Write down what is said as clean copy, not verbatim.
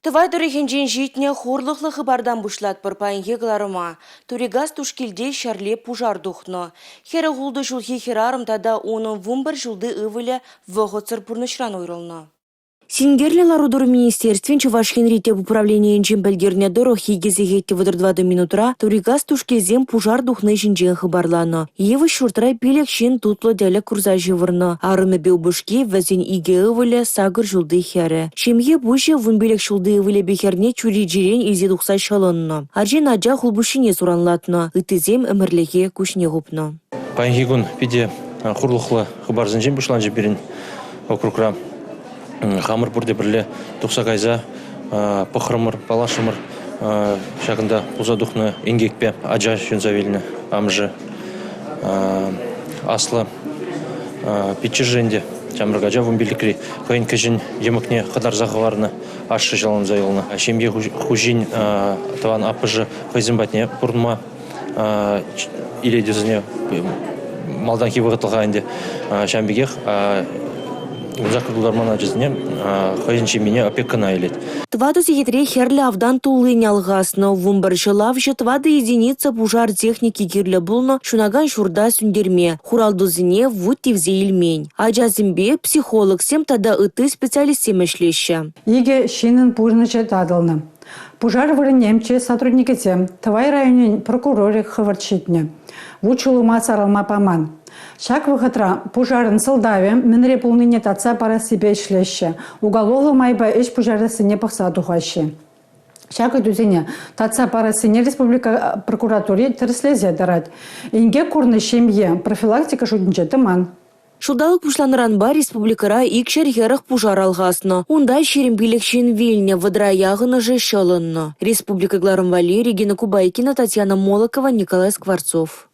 Тӑвай тӑрӑхӗнчен ҫитнӗ хурлӑхлӑ хыпартан пуҫлатпӑр паянхи кӑларӑма. Турикас Тушкилте ҫӗрле пушар тухнӑ. 46 ҫулхи хӗрарӑм тата унӑн 11 ҫулти ывӑлӗ вӑхӑтсӑр пурнӑҫран уйрӑлнӑ. Синкерлӗ лару-тӑру министерствин Чӑваш Енри тӗп управленийӗнчен пӗлтернӗ тӑрӑх, 2 сехет те 34 минутра Турикас Тушкилсем пушар тухни ҫинчен хыпарланӑ. Йывӑҫ ҫуртра пилӗк ҫын тутлӑ тӗлӗк курса ҫывӑрнӑ. Арӑмӗпе упӑшки, вӗсен икӗ ывӑлӗ, сакӑр ҫулти хӗрӗ. Ҫемье пуҫӗ 15 ҫулти ывӑлӗпе хӗрне чӳречерен илсе тухса ҫӑлӑннӑ. Арҫын ача хулпуҫҫине суранлатнӑ, ыттисем ӗмӗрлӗхе куҫне хупнӑ. Паянхи кун питӗ хурлӑхлӑ хыпарсенчен пуҫланчӗ пирӗн округра. Хамӑр пурте пӗрле тухса кайса пӑхрӑмӑр, паллашрӑмӑр ҫакӑнта пулса тухнӑ инкекпе. Ача ҫунса вилнӗ, амӑшӗ аслӑ пиччӗшӗ ӗнтӗ, ҫамрӑк ача 15-ри, хӑйӗн кӗҫӗн йӑмӑкне хӑтарса хӑварнӑ, ашшӗ ҫӑлӑнса юлнӑ. Ҫемье хуҫин тӑван аппӑшӗ хӑйсем патне пурӑнма илетӳсене малтанхи вӑхӑтлӑха ӗнтӗ ҫавӑн пекех 18 тултарман ачасене хӑйӗн ҫемйине опекӑна илет. Тӑватӑ сехетре хӗрлӗ автан туллин алхаснӑ. 11 ҫӑлавҫӑ тӑватӑ единица пушар техники кирлӗ пулнӑ ҫунакан ҫурта сӳнтерме. Хуралтусене вут тивсе илмен. Ачасемпе психологсем тата ытти специалистсем ӗҫлеҫҫӗ. Икӗ ҫыннӑн пурнӑҫӗ татӑлнӑ. Пушар вырӑнне МЧС сотрудникӗсем, Тӑвай районӗн прокурорӗ хӑвӑрт ҫитнӗ. Вут-ҫулӑма сарӑлма паман. Ҫак вӑхӑтра пушарӑн сӑлтавӗ мӗнре пулнине татса парассипе ӗҫлеҫҫӗ, уголовлӑ майпа ӗҫ пуҫарассине пӑхса тухаҫҫӗ. Ҫак ыйтусене татса парассине республика прокуратури тӗрӗслесе тӑрать. Инкек курнӑ ҫемье профилактика шутӗнче тӑман. Ҫулталӑк пуҫланнӑранпа республикӑра 240 пушар алхаснӑ. Унта 25 ҫын вилнӗ, вӑтӑра яхӑнӑшӗ ҫӑлӑннӑ. Республика кӑларӑм валли Регина Кубайкина, Татьяна Молокова, Николай Скворцов.